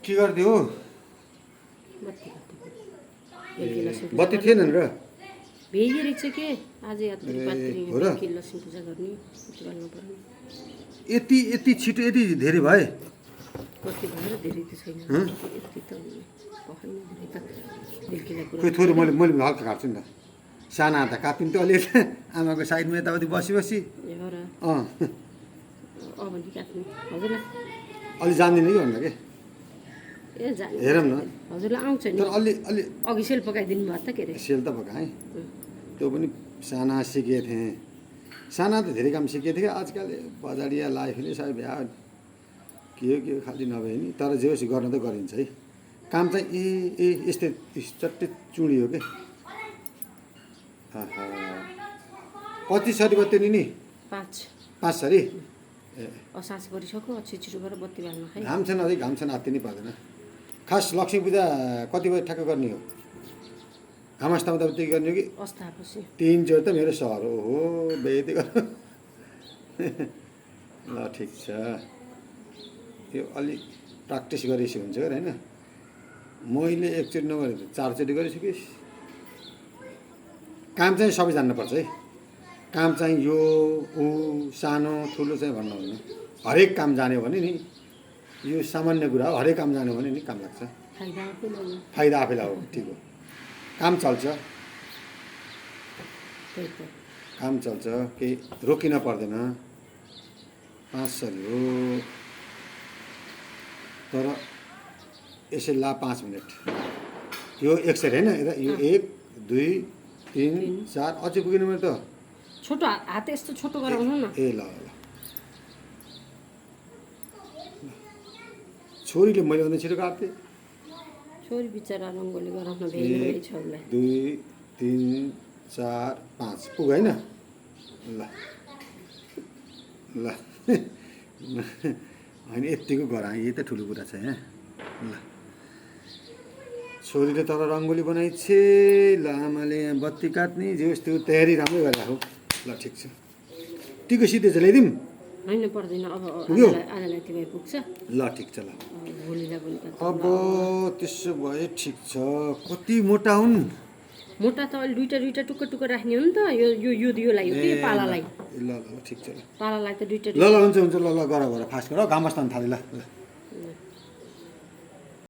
के गरिदियो बत्ती बत्ती थिएन र भेगिरहेको छ के आज यात्री पात्री हो र? बेलुकी लक्ष्मी पूजा गर्ने बत्ती बाल्नु पर्ने यति यति छिटो यति धेरै भए बत्ती भएर धेरै त छैन यति त भएन धेरै त बेलुकीलाई कुरा खोइ थोरै मैले मैले हल्का काट्छु नि त साना त काटिन् त अलिअलि आमाको साइडमा यताउति बसी बसी ए हो र अँ भने काट्नु हजुरलाई अलि जान्दिनँ कि भन्दा के ए जाने हेरौँ न हजुरलाई आउँछ नि तर अलि अलि अघि सेल पकाइदिनु भयो त के अरे सेल त पकाएँ त्यो पनि साना सिकेको थिएँ साना त धेरै काम सिकेको थिएँ आजकल बजारिया लाइफले सबै भ्या के हो खालि नभए नि तर जे होस् गर्न त गरिन्छ है काम चाहिँ ए यस्तै चट्टै चुडी हो कि कति सरी बत्ती नि 5 सरी ए असास परिसक्यो छिटो गरेर बत्ती बाल्नु है घाम छैन अझै घाम छैन आत्ति नै पर्दैन खास लक्ष्मी पूजा कति बजी ठ्याक्क गर्ने हो घाम अस्ताउँदा उति गर्ने हो कि अस्ताएपछि 3 जोड त मेरो सहर हो बेइज्जती गर ल ठिक छ यो अलि प्र्याक्टिस गरेपछि हुन्छ र होइन मैले एकचोटि नगरे 4 चोटि गरिसकेँ काम चाहिँ सबै जान्नुपर्छ है काम चाहिँ यो ऊ सानो ठुलो चाहिँ भन्नु हुन्न हरेक काम जान्यो भने नि यो सामान्य कुरा हो हरेक काम जान्यो भने नि काम लाग्छ फाइदा आफैलाई हो ठिक हो काम चल्छ काम चल्छ केही रोकिन पर्दैन 5 सरी हो तर यसै ला 5 मिनट यो 1 सरी होइन यो 1 2 3 4 अझै पुगेन मेरो त छोटो हात यस्तो छोटो गराउनु न ए ल ल छोरीले मैले भन्दा छिटो काट्थेँ छोरी बिचरा रङ्गोली गराउन भ्याइ छोरीलाई 2 3 4 5 पुग होइन ल ल होइन यत्तिको गराएँ यही त ठुलो कुरा छ यहाँ ल छोरीले तर रङ्गोली बनाइछे ल आमाले यहाँ बत्ती काट्ने जे होस् त्यो तयारी राम्रै गरिराखौ ल ठिक छ टिको सिधै चाहिँ ल्याइदिउँ होइन पर्दैन अब पुग्यो? आजलाई तिमी पुग्छ ल ठिक छ ल भोलिलाई भोलि अब त्यसो भए ठिक छ कति मोटा हुन् मोटा त अहिले दुईटा टुक्का टुक्का राख्ने हो नि त योलाई हो कि पालालाई ल ल ठिक छ ल पालालाई त दुईटा ल ल हुन्छ ल ल गर फास्ट गर घाम अस्ताउनु थाल्यो ल